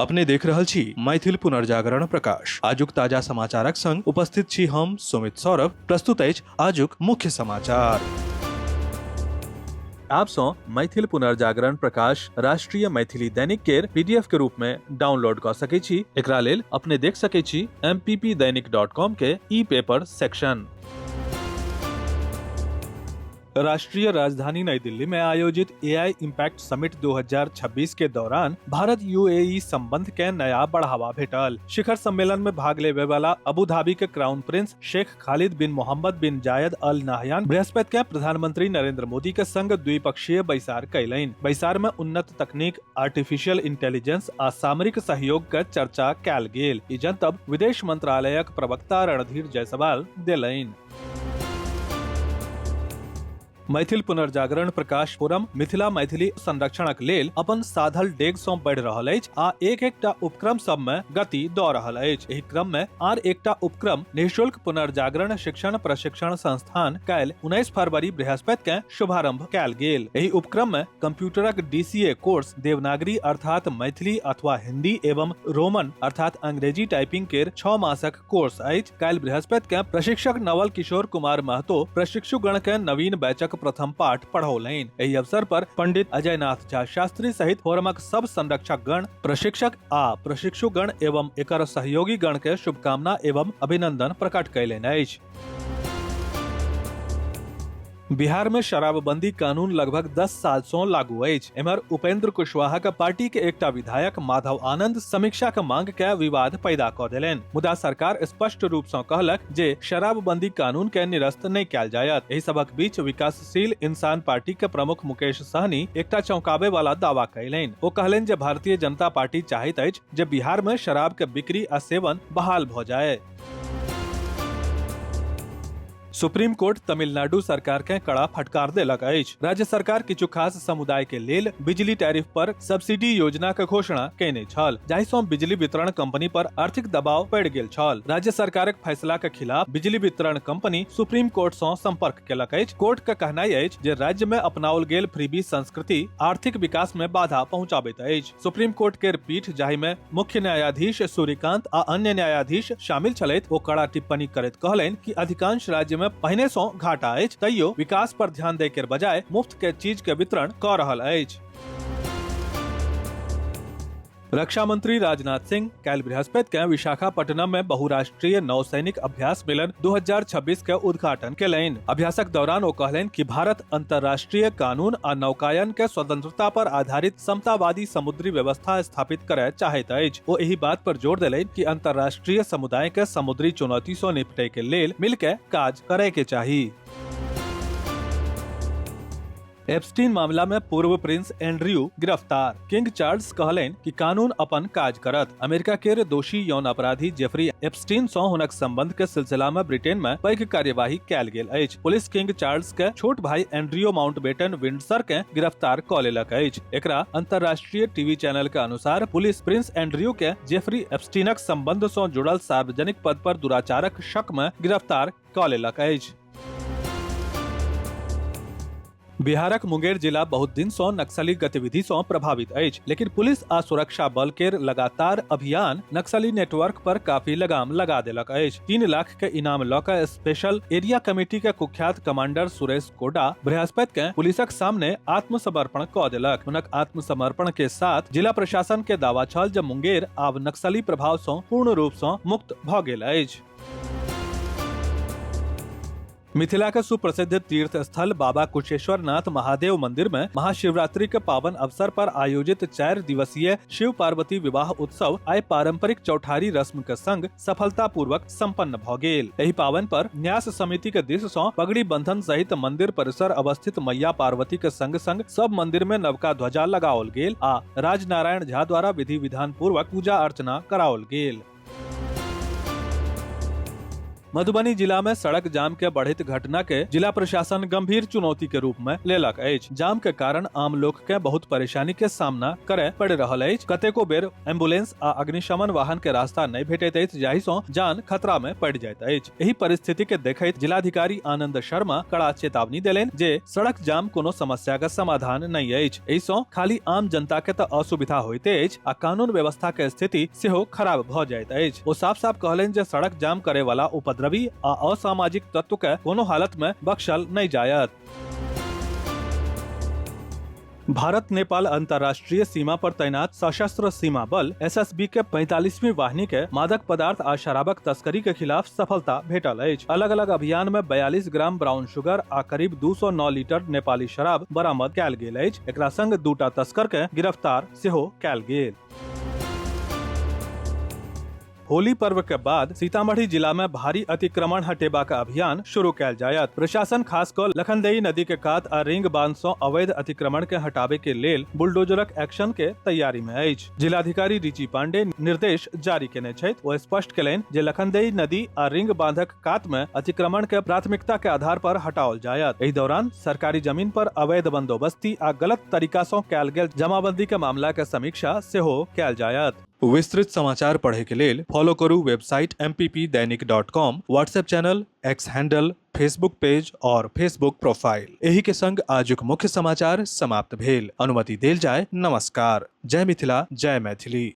अपने देख रहल छी मैथिल पुनर्जागरण प्रकाश। आजुक ताजा समाचारक संग उपस्थित छी हम सुमित सौरभ। प्रस्तुत अछि आजुक मुख्य समाचार। आप सँ मैथिल पुनर्जागरण प्रकाश राष्ट्रीय मैथिली दैनिक केर पीडीएफ के रूप में डाउनलोड कऽ सकै छी। एकरा लेल अपने देख सकै छी mppdainik.com के ई पेपर सेक्शन। राष्ट्रीय राजधानी नई दिल्ली में आयोजित एआई इम्पैक्ट समिट 2026 के दौरान भारत यूएई संबंध के नया बढ़ावा भेटल। शिखर सम्मेलन में भाग लेवे वाला अबू धाबी के crown prince Sheikh Khalid bin Mohammed bin Zayed Al Nahyan बृहस्पति के प्रधानमंत्री नरेंद्र मोदी के संग द्विपक्षीय बैसार कयलनि। बैसार में उन्नत तकनीक, आर्टिफिशियल इंटेलिजेंस आ सामरिक सहयोग के चर्चा कयल गेल। ई जनतब विदेश मंत्रालयक प्रवक्ता रणधीर जायसवाल देलनि। मैथिल पुनर्जागरण प्रकाश फोरम मिथिला मैथिली संरक्षणक लेल अपन साधल डेग सँ बढ़ि रहल अछि आ एक एकटा उपक्रम सब में गति दऽ रहल अछि। एहि क्रम में आर एकटा उपक्रम निःशुल्क पुनर्जागरण शिक्षण प्रशिक्षण संस्थान काल्हि 19 फरवरी बृहस्पति के शुभारंभ कयल गेल। एहि उपक्रम में कंप्यूटरक डीसीए कोर्स, देवनागरी अर्थात मैथिली अथवा हिंदी एवं रोमन अर्थात अंग्रेजी टाइपिंग केर 6 मासक कोर्स अछि। काल्हि बृहस्पति के प्रशिक्षक नवल किशोर कुमार महतो प्रशिक्षुगण के नवीन बैचक प्रथम पाठ पढ़ौलनि। एहि अवसर पर पंडित अजय नाथ झा शास्त्री सहित फोरमक सब संरक्षक गण, प्रशिक्षक आ प्रशिक्षुगण एवं एकर सहयोगी गण के शुभकामना एवं अभिनंदन प्रकट कयलनि अछि। बिहार में शराबबंदी कानून लगभग 10 साल से लागू अछि। एम्हर उपेंद्र कुशवाहा के पार्टी के एकटा विधायक माधव आनंद समीक्षा के मांग के विवाद पैदा क देलनि, मुदा सरकार स्पष्ट रूप से कहलक जे शराबबंदी कानून के निरस्त नहि कयल जायत। एहि सबक बीच विकासशील इंसान पार्टी के प्रमुख मुकेश सहनी एकटा चौंकाबे वाला दावा कयलनि। ओ कहलनि जे भारतीय जनता पार्टी चाहैत अछि जे बिहार में शराब के बिक्री आ सेवन बहाल भ जाय। सुप्रीम कोर्ट तमिलनाडु सरकार के कड़ा फटकार देलक अछि। राज्य सरकार किछु खास समुदाय के लेल बिजली टैरिफ पर सब्सिडी योजना के घोषणा केने छल, जाहि सं बिजली वितरण कंपनी पर आर्थिक दबाव पड़ि गेल छल। राज्य सरकारक फैसला के खिलाफ बिजली वितरण कंपनी सुप्रीम कोर्ट सं संपर्क केलक अछि। कोर्ट के कहनाइ अछि जे राज्य में अपनाओल गेल फ्रीबी संस्कृति आर्थिक विकास में बाधा पहुंचाबैत अछि। सुप्रीम कोर्ट केर पीठ, जाहि में मुख्य न्यायाधीश सूर्यकांत आ अन्य न्यायाधीश शामिल छलथि, ओ कड़ा टिप्पणी करैत कहलनि कि अधिकांश राज्य में पहिने सं घाटा अछि, तैयो विकास पर ध्यान दै के बजाय मुफ्त के चीज के वितरण क रहल अछि। रक्षा मंत्री राजनाथ सिंह काल्हि बृहस्पति के विशाखापट्टनम में बहुराष्ट्रीय नौसैनिक अभ्यास मिलन 2026 के उद्घाटन केलनि। अभ्यासक दौरान ओ कहलनि कि भारत अंतर्राष्ट्रीय कानून आ नौकायन के स्वतंत्रता पर आधारित समतावादी समुद्री व्यवस्था स्थापित करय चाहैत अछि। ओ एहि बात पर जोर देलनि कि अंतर्राष्ट्रीय समुदाय के समुद्री चुनौती सँ निपटय के लेल मिलके काज करय के चाही। एप्स्टीन मामला में पूर्व प्रिंस एंड्रयू गिरफ्तार। किंग चार्ल्स कहलनि कि कानून अपन काज करत। अमेरिका केर दोषी यौन अपराधी जेफरी एप्स्टीन सँ हुनक संबंध के सिलसिला में ब्रिटेन में पैघ कार्यवाही कयल गेल अछि। पुलिस किंग चार्ल्स के छोट भाई एंड्रयू माउंटबेटन विंडसर के गिरफ्तार क लेलक अछि। एकरा अंतर्राष्ट्रीय टीवी चैनल के अनुसार पुलिस प्रिंस एंड्रयू के जेफरी एप्स्टीनक संबंध सँ जुड़ल सार्वजनिक पद पर दुराचारक शक में गिरफ्तार क लेलक अछि। बिहारक मुंगेर जिला बहुत दिन सँ नक्सली गतिविधि सँ प्रभावित अछि, लेकिन पुलिस आ सुरक्षा बल केर लगातार अभियान नक्सली नेटवर्क पर काफी लगाम लगा देलक अछि। 3 लाख के इनाम लऽ कऽ स्पेशल एरिया कमेटी के कुख्यात कमांडर सुरेश कोडा बृहस्पति के पुलिसक सामने आत्मसमर्पण कऽ देलक। हुनक आत्मसमर्पण के साथ जिला प्रशासन के दावा छल जे मुंगेर आब नक्सली प्रभाव सँ पूर्ण रूप सँ मुक्त भऽ गेल अछि। मिथिला के सुप्रसिद्ध तीर्थ स्थल बाबा कुशेश्वर नाथ महादेव मंदिर में महाशिवरात्रि के पावन अवसर पर आयोजित 4 दिवसीय शिव पार्वती विवाह उत्सव आइ पारंपरिक चौठारी रस्म के संग सफलतापूर्वक संपन्न भ गेल। एहि पावन पर न्यास समिति के दिस सँ पगड़ी बंधन सहित मंदिर परिसर अवस्थित मैया पार्वती के संग संग सब मंदिर में नवका ध्वजा लगाओल गेल आ राजनारायण झा द्वारा विधि विधान पूर्वक पूजा अर्चना कराओल गेल। मधुबनी जिला में सड़क जाम के बढ़ैत घटना के जिला प्रशासन गंभीर चुनौती के रूप में लेलक अछि। जाम के कारण आम लोक के बहुत परेशानी के सामना करे पड़ि रहल अछि। कतेको बेर एम्बुलेंस आ अग्निशमन वाहन के रास्ता नहि भेटैत अछि, जाहि सं जान खतरा में पड़ि जाइत अछि। एहि परिस्थिति के देखैत जिलाधिकारी आनंद शर्मा कड़ा चेतावनी देलनि जे सड़क जाम कोनो समस्या के समाधान नहि अछि। एहि सं खाली आम जनता के तऽ असुविधा होइते अछि आ कानून व्यवस्था के स्थिति सेहो खराब भऽ जाइत अछि। ओ साफ साफ कहलनि जे सड़क जाम करे वाला उपद्रवी आ असामाजिक तत्व के कोनो हालत में बख्शल नहि जायत। भारत नेपाल अंतर्राष्ट्रीय सीमा पर तैनात सशस्त्र सीमा बल एसएसबी के 45वीं वाहिनी के मादक पदार्थ आ शराबक तस्करी के खिलाफ सफलता भेटल अछि। अलग अलग अभियान में 42 ग्राम ब्राउन शुगर आ करीब 209 लीटर नेपाली शराब बरामद कयल गेल अछि। एकरा संग दूटा तस्कर के गिरफ्तार सेहो कयल गेल। होली पर्व के बाद सीतामढ़ी जिला में भारी अतिक्रमण हटेबाक अभियान शुरू कयल जायत। प्रशासन खास क लखनदेई नदी के कात आ रिंग बांध सं अवैध अतिक्रमण के हटाबे के लेल बुलडोजरक एक्शन के तैयारी में अछि। जिलाधिकारी रिची पांडे निर्देश जारी केने छथि। ओ स्पष्ट केलनि जे लखनदेई नदी आ रिंग बांधक कात में अतिक्रमण के प्राथमिकता के आधार पर हटाओल जायत। एहि दौरान सरकारी जमीन पर अवैध बंदोबस्ती आ गलत तरीका सं कयल गेल जमाबंदी के मामला के समीक्षा सेहो कयल जायत। विस्तृत समाचार पढ़े के लेल फॉलो करू website mppdainik.com, WhatsApp channel, X handle, Facebook page और फेसबुक प्रोफाइल। एही के संग आजुक मुख्य समाचार समाप्त भेल। अनुमति देल जाय। नमस्कार। जय मिथिला, जय मैथिली।